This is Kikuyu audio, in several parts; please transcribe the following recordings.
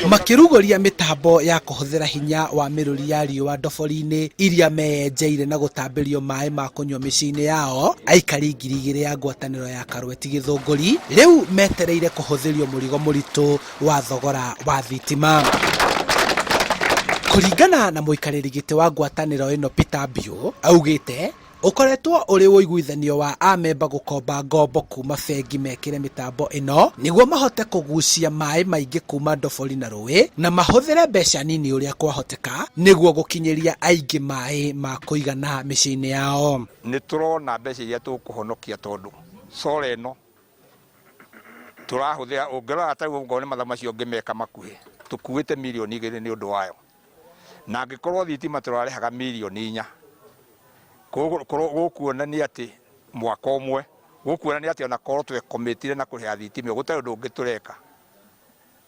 Makĩrugũria mĩtambo ya kũhũthĩra hinya wa mĩrũri ya riũa ndobori-inĩ iria meyenjeire na gũtambĩrio maĩ ma kũnyua mĩciĩ-inĩ yao, aikari 2000 a ngwatanĩro ya Karweti Gĩthũngũri rĩu metereire kũhũthĩrio mũrigo mũritũ wa thogora wa thitima. Kũringana na mũikarĩri gĩtĩ wa ngwatanĩro ĩno Peter Mbiũ, augĩte ũkoretwo ũrĩ ũiguithanio wa amemba gũkomba ngombo kuma bengi mekĩre mĩtambo ĩno nĩguo mahote kũgucia maĩ maingĩ kuma ndobori na rũĩ na mahũthĩre mbeca nini ũrĩa kwahoteka nĩguo gũkinyĩria aingĩ maĩ ma kũigana mĩciĩ-inĩ yao. Nĩ tũrona mbeca iria tũkũhonokia tondũ solar ĩno tũrahũthĩra, ũngĩrora ta rĩu okorwo nĩ mathaa macio ũngĩmeka makuhĩ, tũkuĩte 2 mirioni nĩ ũndũ wayo, na angĩkorwo thitima tũrarĩhaga 4 mirioni, gũkuonania atĩ mwaka ũmwe, gũkuonania atĩ ona korwo twekomitire na kũrĩha thitima ĩyo gũtarĩ ũndũ ũngĩ tũreka,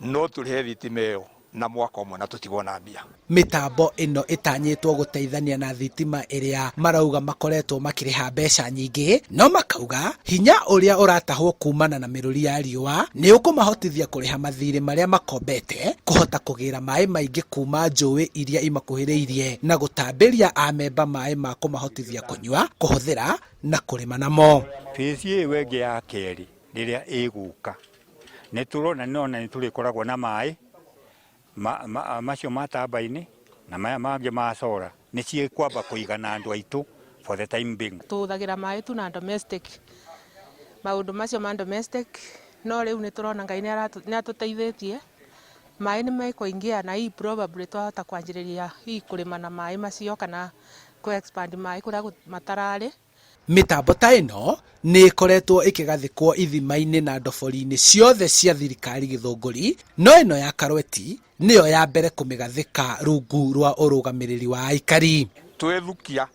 no tũrĩhe thitima ĩyo na mwaka ũmwe na tũtigwo na mbia. Mĩtambo ĩno ĩtanyĩtwo gũteithania na thitima ĩrĩa marauga makoretwo makĩrĩha mbeca nyingĩ, no makauga hinya ũrĩa ũratahwo kumana na mĩrũri ya riũa nĩ ũkũmahotithia kũrĩha mathirĩ marĩa makombete, kũhota kũgĩra maĩ maingĩ kuma njũĩ iria imakuhĩrĩirie na gũtambĩria amemba maĩ ma kũmahotithia kũnyua, kũhũthĩra na kũrĩma namo. Phase ĩyo ĩngĩ ya kerĩ rĩrĩa ĩgũka, nĩ tũrona nona nĩ tũrĩkoragwo na maĩ macio ma turbine na maya mangĩ ma solar nĩ ciĩkwamba kũigana andũ aitũ for the time being. Tũhũthagĩra maĩ tu na domestic, maũndũ macio ma domestic, no rĩu nĩ tũrona Ngai nĩ atũteithĩtie, maĩ nĩ mekũingĩha na hii probably twahota kwanjĩrĩria hihi kũrĩma na maĩ macio kana kũ expand maĩ kũrĩa matararĩ. Mĩtambo ta ĩno nĩ ĩkoretwo ĩkĩgathĩkwo ithima-inĩ na ndobori-inĩ ciothe cia thirikari Gĩthũngũri, no ĩno ya Karweti nĩyo ya mbere kũmĩgathĩka rungu rwa ũrũgamĩrĩri wa aikari. Twethukia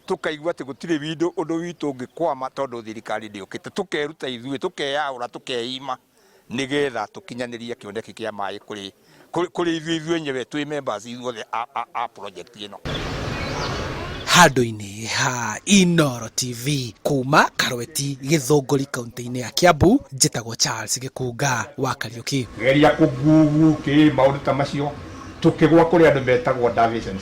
tukaigua atĩ gũtirĩ windũ ũndũ witũ ũngĩkwama tondũ thirikari ndĩũkĩte, tũkeruta ithuĩ, tũkeyaũra, tũkeima nĩgetha tũkinyanĩrie kĩoneki kĩa maĩ kũrĩ ithuĩ enyewe twĩ members ithuothe a project ĩno. Handũ-inĩ ha Inoro TV kuma Karweti Gĩthũngũri, kaunti-inĩ ya Kiambu, njĩtagwo Charles Gĩkunga wa Kariũki. Geria kũgugu kĩ maũndũ ta macio, tũkĩgwa kũrĩ andũ metagwo Davison.